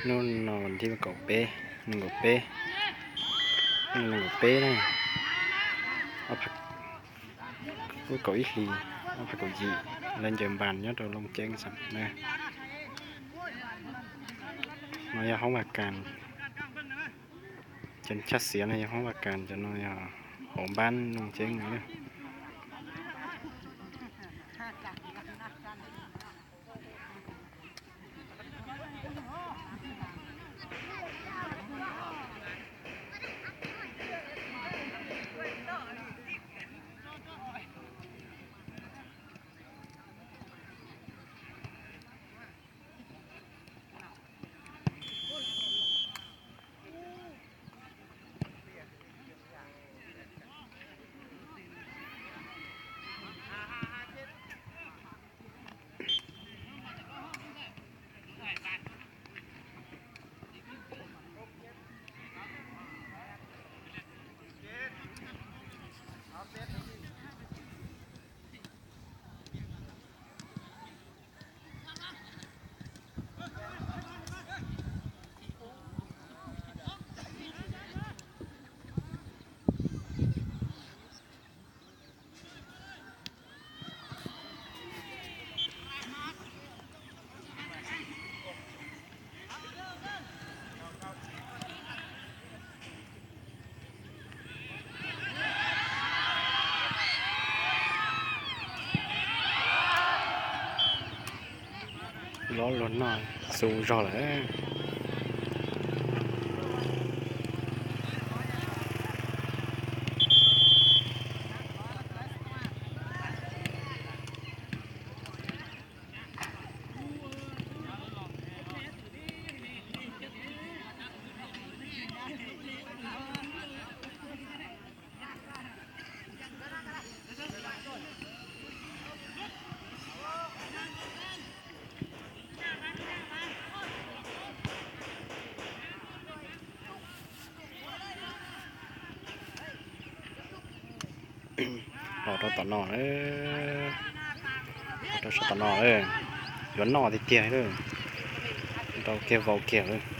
Hnub no vas thib kaum peb, nees nkaum peb, nees nkaum peb na, lub kaum ib hlis, ob phav kaum yim, lawv ncaws npas nyob rau Looj Ceeb xeem na. No yog hoob Vaj Kas, cov tshaj xiav no yog hoob Vaj Kas, cov no yog hauv npab Looj Ceeb no. Lov luag noj xu zog lawm. Los rau tom no, los rau sab tom no, yuav noj tiag tiag, ntau kiag vau kiag.